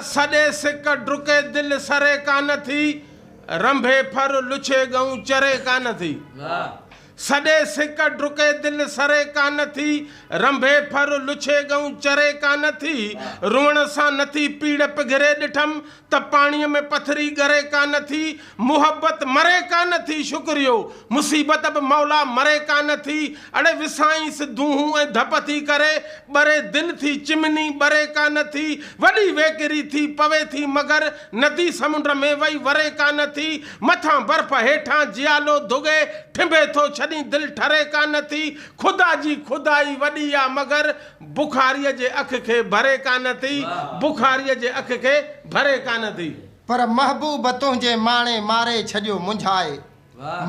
سڏي سڪ ڊڪي دل سري ڪانه ٿي، رنڀي ڦر لڇي ڳئون چري ڪانه ٿي. سڏي سڪ ڊڪي دل سري ڪانه ٿي، رنڀي ڦر لڇي ڳئون چري ڪانه ٿي. روئڻ سان نه ٿي پيڙ پگهري ڏٺم، ته پاڻيء ۾ پٿري ڳري ڪانه ٿي. محبت مري ڪانه ٿي شڪريو، مصيبت به مولا مري ڪانه ٿي. اڙي وسائينس دونهون ۽ ڌپ ٿي ڪري، ٻري دل ٿي چمني ٻري ڪانه ٿي. وڏي ويڪري ٿي پوي ٿي مگر، ندي سمنڊ ۾ وئي وري ڪانه ٿي. مٿان برف هيٺان جيالو ڌڳي، ٺنڀي ٿو ڇڏين دل ٺري ڪانه ٿي. خدا جي خدائي وڏي آ مگر، بخاريء جي اک کي ڀري ڪانه ٿي. بخاريء جي اک کي ڀري ڪانه ٿي. پر محبوب تنهنجي ماڻي ماري ڇڏيو منجهائي.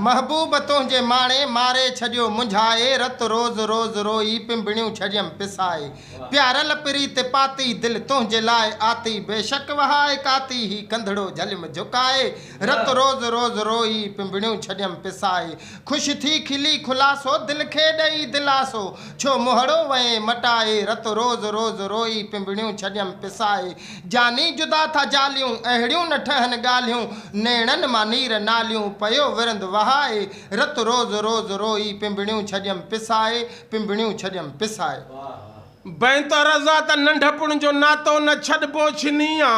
محبوب تنهنجي ماڻي ماري ڇڏيو منجهائي رت روز روز روئي پنبڻيون ڇڏيم پسائي پيارل پريت پاتي دل تنهنجي لاء آتي بيشڪ وهائي ڪاتي هي ڪنڌڙو جهليم جهڪائي رت روز روز روئي پنبڻيون ڇڏيم پسائي خوش ٿي کلي خلاصو دل کي ڏئي دلاسو ڇو منهڙو وئين مٽائي رت روز روز روئي پنبڻيون ڇڏيم پسائي جاني جدا ٿا جاليون، اهڙيون نه ٺهن ڳالهيون، نيڻن مان نير ناليون، پيو ورند وهائي، رت روز روز روئي، پنبڻيون ڇڏيم پسائي، پنبڻيون ڇڏيم پسائي. بينت رضا ته ننڍپڻ جو ناتو نه ڇڏبو ڇني آ،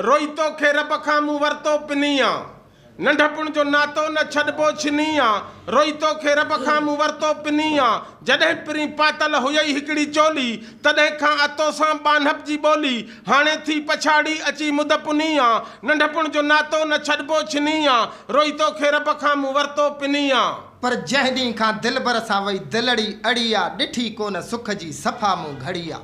روئي توکي رب کان مون ورتو پني آ. ننڍپڻ جو ناتو نه ڇڏبو ڇني آ، روئي توکي رب کان مون ورتو پني آ، جڏهن پرين پاتل هيئي هڪڙي چولي، تڏهن کان آ توسان ٻانهپ جي ٻولي، هاڻي ٿي پڇاڙي اچي مد پني آ، ننڍپڻ جو ناتو نه ڇڏبو ڇني آ، روئي توکي رب کان مون ورتو پني آ. پر جنهن ڏينهن کان دلبر سان وئي دلڙي اڙي آ، ڏٺي ڪونه سک جي صفا مون گهڙي آ.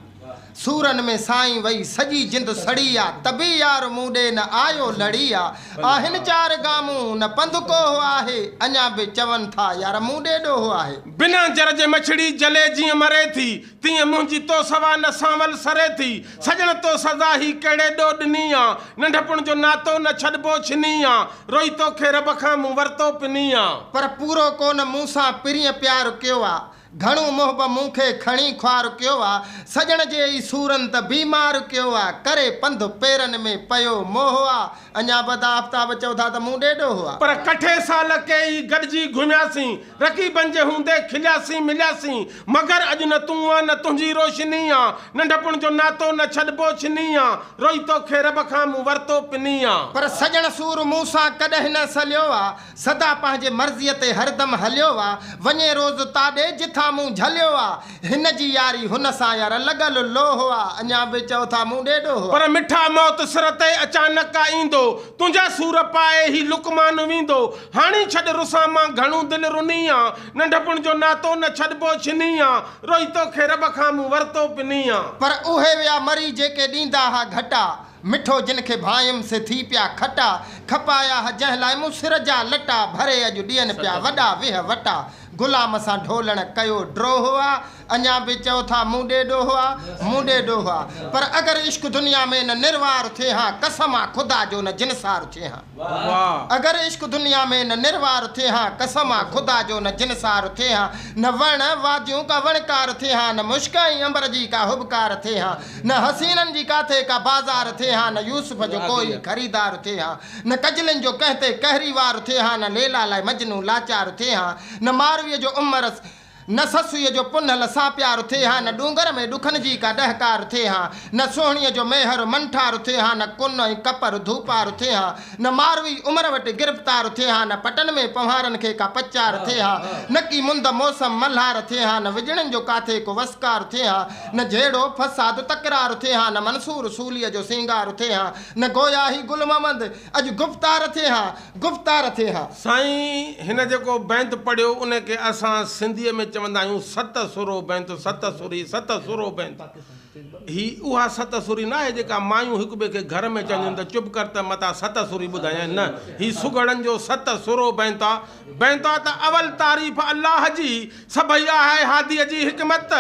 سورن ۾ سائين وئي سڄي جند سڙي آ ته به يار مون ڏي نه آيو لڙي آ آهن چار گامون نه پنڌ ڪوهه آهي اڃا به چون ٿا يار مون ڏي ڏوهه آهي. بنا جر جي مڇڙي جلي جيئن مري ٿي تيئن منهنجي تو سوا نه سانول سري ٿي سڄڻ تو سزا هي ڪهڙي ڏوهه ڏني آ ننڍپڻ جو ناتو نه ڇڏبو ڇني آ روئي توکي رب کان مون ورتو پني آ. پر پورو ڪونه مون سان پرينء پيار ڪيو آ گهڻو محب مون کي کڻي خوار ڪيو آ، سڄڻ جي ئي سورن ته بيمار ڪيو آ، ڪري پنڌ پيرن ۾ پيو موهه آ، اڃا به ادا آفتاب چئو ٿا ته مون ڏي ڏوهه آ. پر ڪٺي سال ڪيئي گڏجي گهمياسين، رقيبن جي هوندي کلياسين ملياسين، مگر اڄ نه تون آن نه تنهنجي روشني آ، ننڍپڻ جو ناتو نه ڇڏبو ڇني آ، روئي توکي رب کان مون ورتو پني آ. پر سڄڻ سور مون سان ڪڏهن نه سليو آ، سدا پنهنجي مرضيء تي هردم هليو آ، وڃي روز تاڏي جٿان مون جهليو آ، هن جي ياري هن سان يار لڳل لوهه آ، اڃا به چئو ٿا مون ڏي ڏوهه آ. پر مٺا موت سر تي اچانڪ آ ايندو، تنهنجا سور پائي هي لقمان ويندو، هاڻي ڇڏ رسان مان گهڻو دل رني آ، ننڍپڻ جو ناتو نه ڇڏبو ڇني آ، روئي توکي رب کان مون ورتو پني آ. پر اهي ويا مري جيڪي ڏيندا ها گهٽا، مٺو جن کي ڀانئيم سي ٿي پيا کٽا، کپايا ها جنهن لاء مون سر جا لٽا، ڀري اڄ ڏين پيا وڏا ويهه وٽا، غلام سان ڍولڻ ڪيو ڊوهه آ، اڃا به چئو ٿا مون ڏي ڏوهه آ، مون ڏي ڏوهه آ، پر اگر عشق دنيا ۾ نه نروار ٿئي ها، قسم آ خدا جو نه جنسار ٿئي ها. اگر عشق دنيا ۾ نه نروار ٿئي ها، قسم آ خدا جو نه جنسار ٿئي ها، نه وڻ واديون ڪا وڻڪار ٿئي ها، نه مشڪ ۽ عنبر جي ڪا هٻڪار ٿئي ها، نه حسينن جي ڪاٿي ڪا بازار ٿئي ها، نه يوسف جو ڪوئي خريدار ٿئي ها، نه ڪجلين جو ڪنهن تي قهري وار ٿئي ها، نه ليليٰ لاء مجنون لاچار ٿئي ها، نه مارويء جو عمر نه سسئيء جو پنهل سان پيار ٿئي ها، نه ڏونگر ۾ ڏکن جي ڪا ڏهڪار ٿئي ها، نه سهڻيء جو ميهر منٺار ٿئي ها، نه ڪن ۽ ڪپر ڌوپار ٿئي ها، نه ماروي عمر وٽ گرفتار ٿئي ها، نه پٽن ۾ پنهوارن کي ڪا پچار ٿئي ها، نه ڪي مند موسم ملهار ٿئي ها، نه وڄڙين جو ڪاٿي ڪو وسڪار ٿئي ها، نه جهيڙو فساد تڪرار ٿئي ها، نه منصور سوليء جو سينگار ٿئي ها، نه گويا هي گل محمد اڄ گفتار ٿئي ها، گفتار ٿئي ها. سائين هن جيڪو بينت پڙهيو ان کي اسان سنڌيء ۾ چوندا آهيون ست سرو بينت، ست سري، ست سرو بينت. هي اها ست سري نه آهي جيڪا مايون هڪ ٻئي کي گهر ۾ چونديون آهن ته چپ ڪر ته متان ست سري ٻڌايانء نه هي سگهڙن جو ست سرو بينت آ. بينت آ ته اول تعريف الله جي، سڀئي آهي هاديء جي حڪمت.